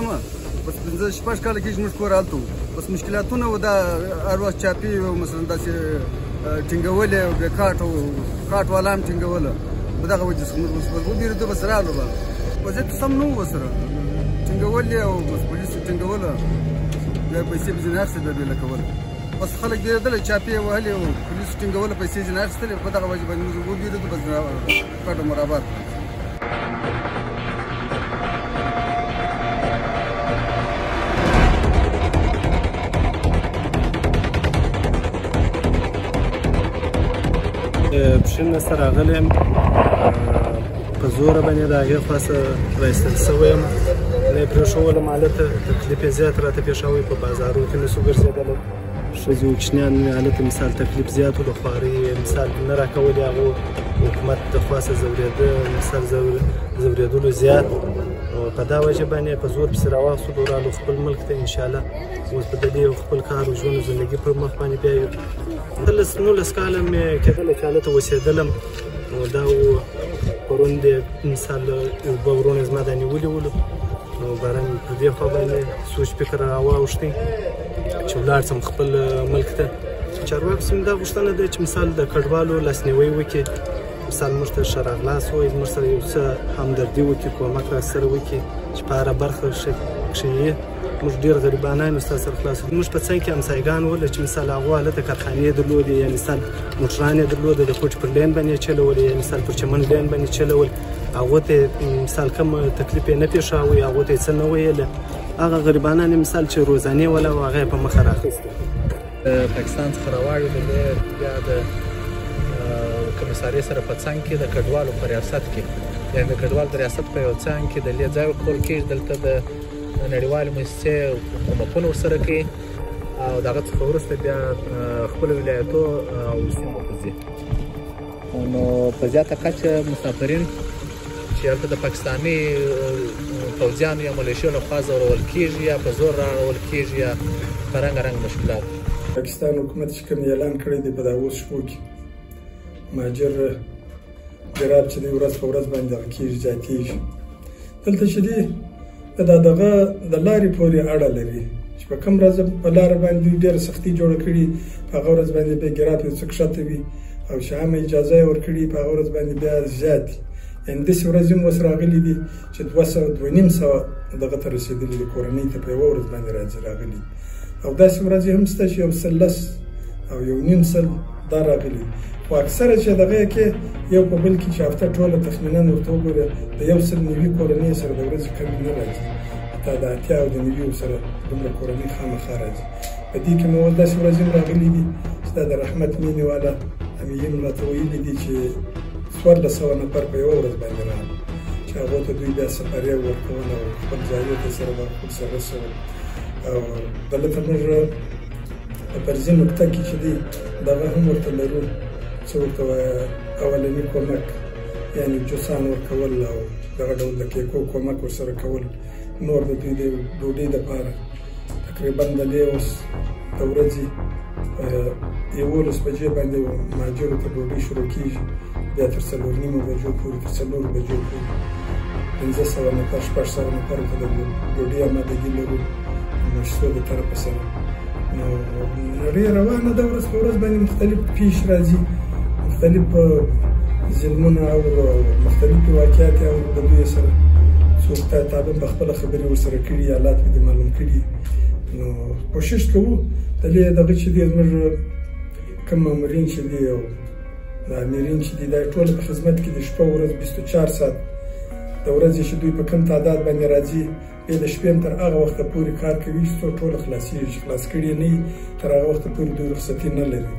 کومه بس 5-6 کاله کېږي موږ کور هلته وو. بس مشکلاتونه و، دا هر وخت چاپي مثلا داسې ټینګولې او بې کاټ او کاټ والا هم ټینګوله. په دغه وجه څخه موږ بس وبېرېدو، بس رالو. به وضعیت سم نه و، ورسره ټینګولې او بس پولیسو ټینګوله، بیا پیسې به ځینې اخیستې، بیا به یې لکوله. بس خلک بېرېدله، چاپې یې وهلې او پولیسو ټینګوله، پیسې ځینې اخیستلې. په دغه وجه باندې موږ وبېرېدو، بس کډه مو رابار کړه. پښین نه سره راغلی یم، په زوره باندې د هغې خوا څخه را ایستل شوی یم. نه یې پرېښولم، هلته تکلیف یې زیات راته پېښوی. په بازارو کې نه شو ګرځېدلی، ښځې او کوچنیان مې هلته مثال تکلیف زیات و، د خوارۍ مثال نه راکولې. هغو حکومت د خوا څخه ځورېده، مثال ځورېدلو زیات. په دا وجه باندې په زور پسې راواخیستلو، رالو خپل ملک ته. انشاءالله اوس به د دې خپل کار او ژوند او زندګي پر مخ باندې بیایو. 18-19 کاله مې کېدله چې هلته اوسېدلم. نو دا و پرون د مثال یو دوه وروڼه زما دا نیولي ولو، نو باران پر دې خوا باندې سوچ فکر راواوښتی چې ولاړ شم خپل ملک ته. چارواکو څخه مې دا غوښتنه ده چې مثال د کډوالو لاسنیوی وکړي، مثال موږ ته ښه راغلاست ووایي، موږ سره یو څه همدردي وکړي، کومک راسره وکړي چې په هره برخه کښې یې. موږ ډېر غریبانان یو، ستاسو سره خلاص. موږ په څنګ کې همسایګان ول چې مثال هغو هلته کارخانې درلودې، یا مثال موټران یې درلوده، د کوټې پر لین باندې یې چلولې، یا مثال پر چمن لین باندې چلول. هغو ته مثال کم تکلیف یې نه پېښاوه، هغو ته یې څه نه ویل. هغه غریبانان یې مثال چې روزانې وله وه، هغه یې په مخه راخیسته. پاکستان څخه راواړېدلې، بیا د کمیسارې سره په څنګ کې د کډوالو په ریاست کې، یعنې د کډوالو د ریاست په یو څنګ کې د لې ځای ورکول کېږي. دلته د نړیوالې موسسې کومکونه ورسره کوي او د هغه څخه وروسته بیا خپلو ولایتو او سیمو ته ځي. نو په زیاته کچه مسافرین چې هلته د پاکستاني پوځیانو یا ملیشو لخوا ځورول کېږي یا په زور راړول کېږي یا په رنګ رنګ مشکلات. پاکستان حکومت چې کوم اعلان کړی دی په دا اوس شپو کې مهاجر ګراب چې دی ورځ په ورځ باندې دغه کېږي، زیاتېږي. دلته چې دی دا دغه د لارې پورې اړه لري چې په کوم ورځ په لاره باندې ډېره سختي جوړه کړي، په هغه ورځ باندې بیا ګراب یو څه کښته وي او چې عامه اجازه یې ورکړي په هغه ورځ باندې بیا زیات دي. یعنې داسې ورځې هم اوس راغلي دي چې 200 250 دغه ته رسېدلي دي، کورنۍ ته په یوه ورځ باندې راځي راغلي. او داسې ورځې هم شته چې 110 او 150 دا راغلي. خو اکثره چې دغه کې یو په بل کې چې هفته ټوله تخمیناً ورته وګوره د 190 کورنۍ سره د ورځې کمې نه راځي، حتی د 80 او د 90 سره دومره کورنۍ خامخا راځي. په دې کې مو اوس داسې ورځې هم راغلي دي چې دا د رحمت مینې والا امیرین راته ویلي دي چې 1400 نفر په یوه ورځ باندې راغلل چې هغو ته دوی بیا سفرې ورکول او خپل ځایو ته سره خپل سره رسول. او دلته موږ په فرضي نقطه کې چې دی دغه هم ورته لرو، څه ورته وایه اولني کومک، یعنې جوسان ورکول او دغه ډول د کیکو کومک ورسره کول. نور د دوی د ډوډۍ دپاره تقریبا د لې اوس د ورځې 11 بجې باندې مهاجرو ته ډوډۍ شروع کېږي، بیا تر 4:30 بجو پورې، تر 4 بجو پورې 500 نفر 600 نفرو ته د ډوډۍ امادګي لرو مؤسسو د طرفه سره. نو نړۍ روانه ده، ورځ په ورځ باندې مختلف پیښ راځي، مختلف ظلمونه اورو او مختلفې واقعات یې اورو د دوی سره. څوک طالب په خپله خبرې ورسره کړي، حالات مې دې معلوم کړي. نو کوشش کوو د دې دغه چې دی زموږ کوم مامورین چې دي او د امیرین چې دي دا ټول په خدمت کې دي، شپه ورځ 24 ساعت د ورځې چې دوی په کم تعداد باندې راځي، بیا د شپې هم تر هغه وخته پورې کار کوي چې څو ټوله خلاصېږي، چې خلاص کړي نه وي تر هغه وخته پورې دوی رخصتي نه لري.